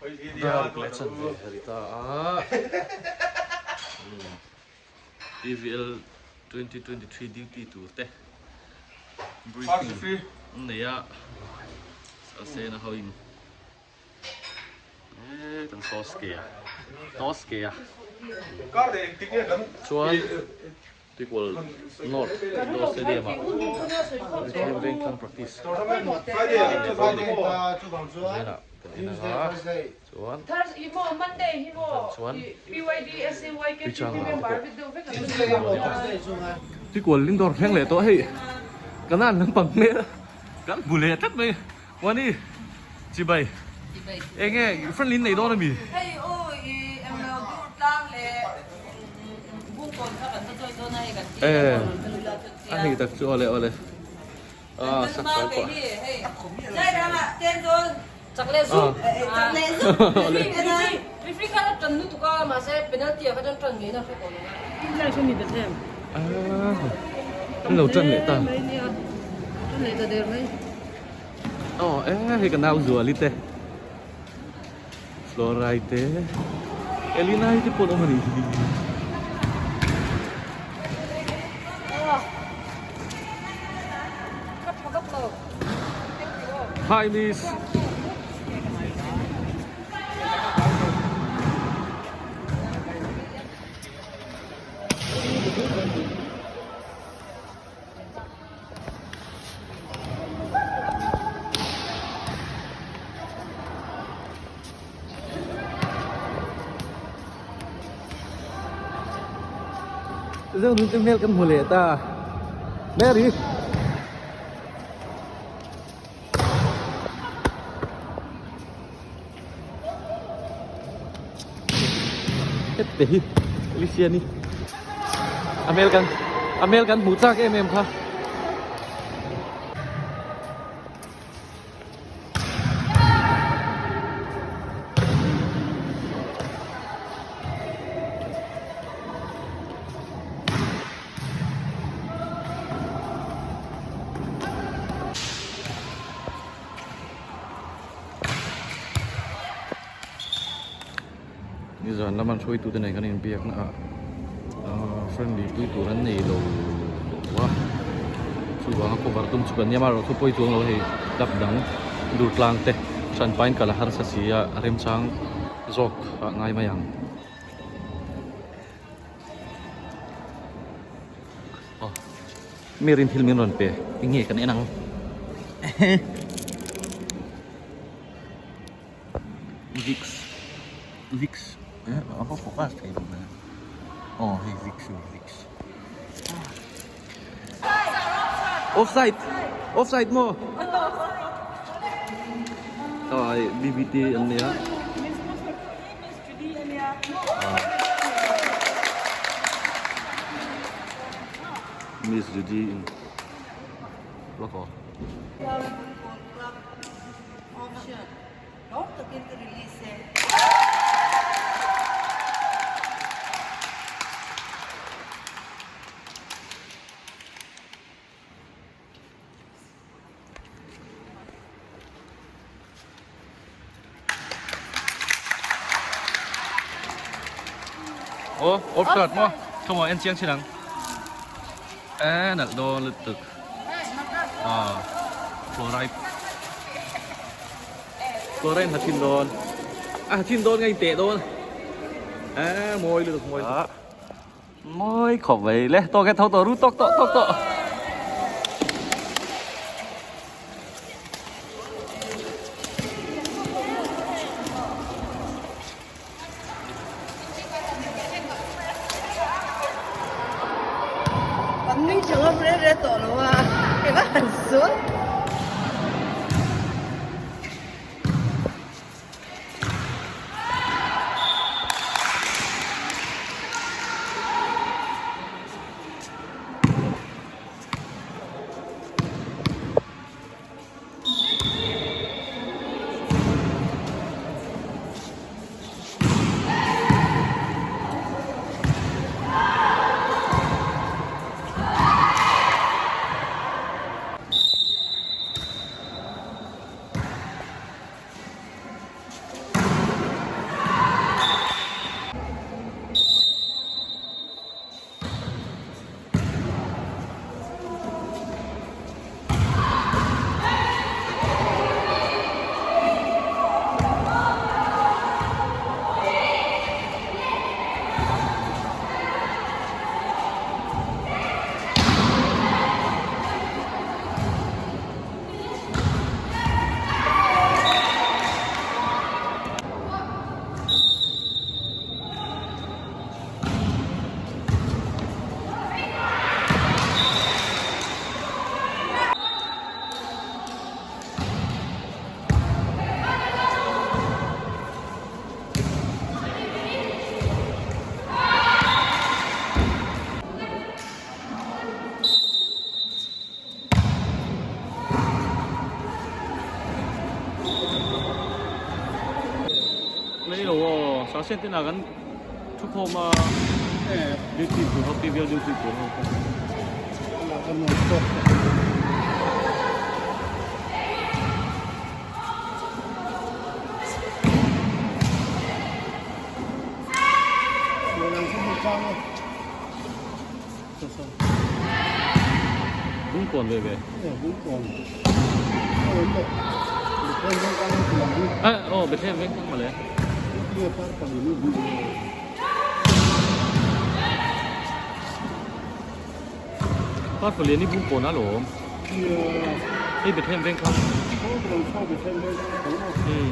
Dar ruk leh chanve a ri ta a. PVL 2023 duty tur te briefing an nei a, Salsena hoin kan toss ke a, toss ke a chuan Tuikual North Indoor Stadium ah Mithiam Vengthlang practice Vawiinah kan en ang a chuan chuan Tuichang lam te pawh Tuikual Indoor thleng leh tawh hei kanan lampang hmel kan hmu leh tlat mai. Wani chibai enge friendly in nei dawn ami? Hei aw i englo dur tlang leh bungkawn kha kan va chawi dawn a hei kan ti a rawn ka nula chu a hei tak chu awle awle a sak fai pawh hei zai rangah ten dawn chak leh zuk chak leh zuk referee khan a tan lutuk a mahse penalty ah kha chuan tan ngei na hre tawh lo a. An lo tan leh ta. Tan leh ta der mai. Aw e hei ka nau Zuali te Florai te Elina te pawh an awm a nih hi. Hi miss. Zeu nun te hmel kan hmu leh ta Mary Hete hi Alicia ni a hmel kan a hmel kan hmuh chak em em kha. Nizan lama an hruaitute nen kan inbiakna ah ahh friendly pui tur an nei lo a chuvanga cover tum chu kan nia amaherawhchu pawi chuang lo hei club dang dur tlang te hran pain kal a harsa si a remchang zawk ah ngai mai ang. Aw Mirin thil min rawn pe eng nge kan en ang Vicks Vicks eh a va focus thei lo ve aw hei Vicks a ni Vicks offside offside maw aw hei BBT an nia. Miss Judy in lawk aw. Aw off shot maw thawmhnaw en chiang chin ang e nalh dawn lutuk a fluoride fluoride ha thin dawn a ha thin dawn nge in teh dawn e mawi lutuk mawi lutuk. Mawi khawp mai le tawk e tho tawh ru tawk tawh tawk tawh. Kan nui tha ngam re re tawh lo a, eng a han sawi. Lei lo aw, Sahsian ten ah kan thu khawm a, duty tur ho PVL duty tur ho kha. Bungkawn ve ve. Eh, aw Bethlehem veng thlang mawle. Park palian hi Bungkawn a lawm. Hei Bethlehem veng thlang. Hmm.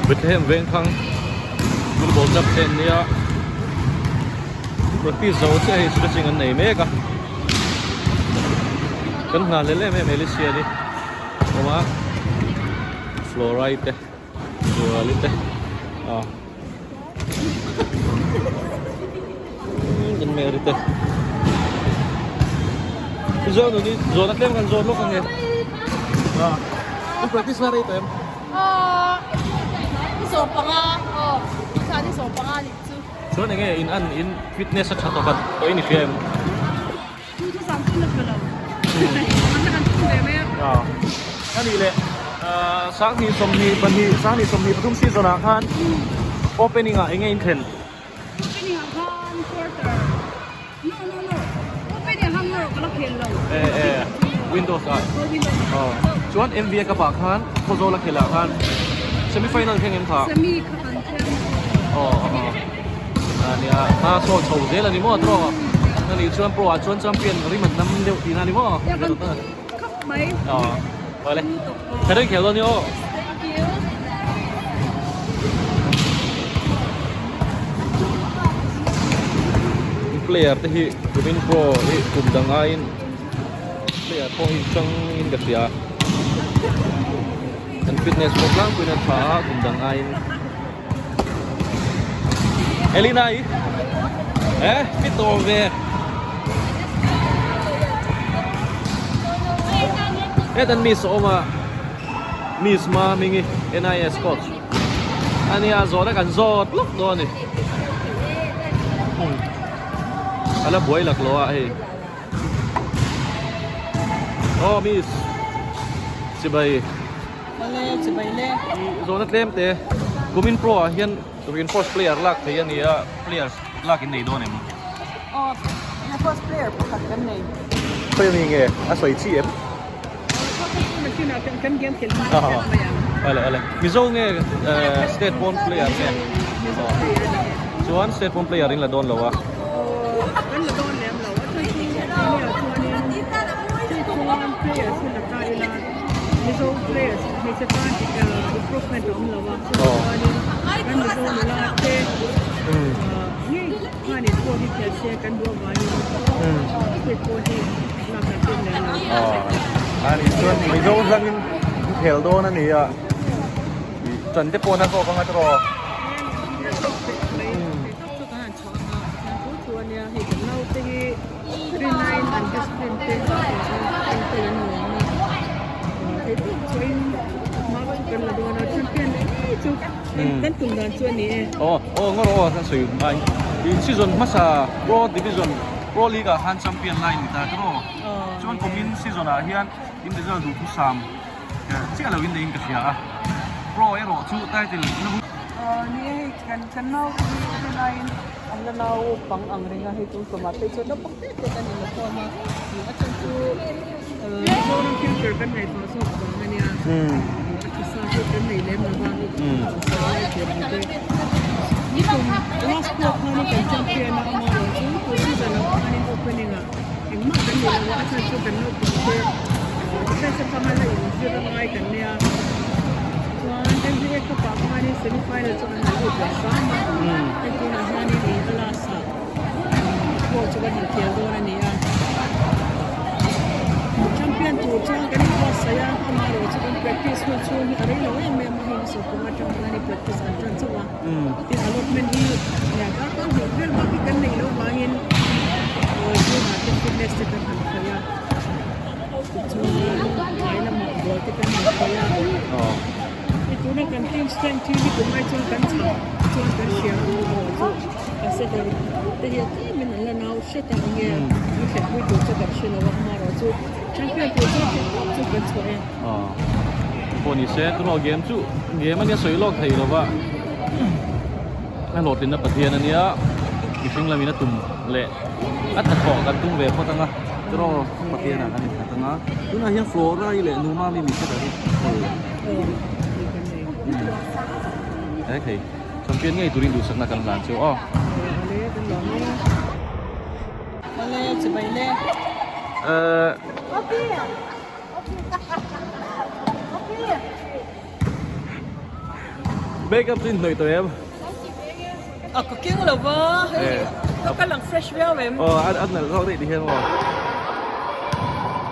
Bethlehem Vengthlang football club te an nia practice zo chiah hei stretching an nei mek a kan nghah hlel em em Alicia ni awm a Florai te Zuali te ah kan Mary te Zawn ni zawn a tlem kan zawn lawk ange ah practice na rei tawh em. Chuan enge in an in fitness a tha tawk a tawh in i hria em? Anih leh Sanghnih sawmhnih pahnih Sanghnih sawmhnih pathum season ah khan opening ah enge in thlen? Opening ah khan quarter no no no opening ah khan erawh ka la khel lo. Eh eh Windows ah. Oh windows ah. Chuan MVA cup ah khan Khawzawl a khelh ah khan semi final thleng em kha? Semi kha kan thleng. Aw aw a nia hma sawn chho zel a ni maw tawh a nih chuan pro ah chuan champion rim an nam deuh tihna a ni maw? Nia kan tum khawp mai. Aw vale tha reng khel dawn ni aw. Thank you. Player te hi kumin pro hi kum dang aiin player pawh hi hrang in ka hria an fitness pawh tlangpuiin a tha a kum dang aiin Elina i eh fit tawh ve hetan miss a awm a miss Mamingi NIS coach ania zawhna kan zawt lawk dawn a ni a la buai laklawh a hei aw miss chibai. Awle chibai le. Zawhna tlem te kumin pro ah hian reinforce player lak thei a ni a players lak in nei dawn em? Aw reinforce player pakhat kan nei. Khawi ami nge a sawi chi em? Awle awle Mizo nge state pawn player nge? Mizo player a ni e. Chuan state pawn player in la dawn lo a. Kan la dawn lem lo a chuan chu ania chuanin chu chuan players hi la ta ila. Mizo players hmeichhe tan improvement a awm lo a, chuanin kan Mizo nula te ngei khanin pawh hi khel se kan duh avangin state pawh hi lak kan tum lem lo. Ani chuan Mizo hlangin khel dawn a ni a, ṭan te pawh na zawk anga tiraw. Aw aw ngaw rawh aw kan sawi ngai season hmasa pro division pro league ah khan champion lai ni ta tiraw chuan kumin season ah hian in result duh thusam chiah lo in nei in ka hria a pro erawh chu title Ni e hei kan kan nau te hi rinaiin an la nau pang ang reng a hei tun tumah phei chuan naupang te te kan inlawkhawm a a chhan chu Mizoram future kan ngaihtuah zawk vang a nia a thusa chu kan nei lem lo va zirlai tur ang te nikum last pawh khanin kan champion a awm a chu tun season ah khanin opening ah engmah kan nei lo a a chhan chu kan naupang te defense atanga la inzir a ngai kan nia chuan MVA cup ah khanin semi final chu kan han lut leh hram a hei tunah hianin ih a last ah pawh chu kan han khel dawn a ni a champion tur chuan kan inbuatsaih a amaherawh chu kan practice hun chhung hi a rei lo em em a hei ni sawmpanga atang khan practice kan tan chauh a tin allotment hi darkar hnih vel bak hi kan neih loh vangin tunah te fitness te kan han khawih a tichuan tlai lamah ball te kan han khawih a hei tuna kan team strength hi nikum ai chuan kan chhah chuan kan hria a amaherawh chu a setter te hi a tlemin an la nau hret a enge an thlenpui tur chu kan hre lo a amaherawh chu champion tur chuan theih tawp chu kan chhuah e. Pawh ni se tuna game chu game ania sawi lawk thei lova a hlawhtlinna Pathian ania mihring lamin a tum leh a thathawh kan tum ve phawt anga tiraw Pathian ah kan inthat anga tunah hian Flora hi leh Numami mi hre ber hi he thei champion ngei turin duhsakna kan hlan chu aw. Makeup chu inhnawih tawh em? A ka keng lo va, hei ka kal ang fresh viau em? Aw a nalh zawk daih ti hian maw?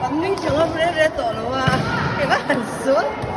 Kan ning thang a reh reh tawh lo a, eng a han sawi.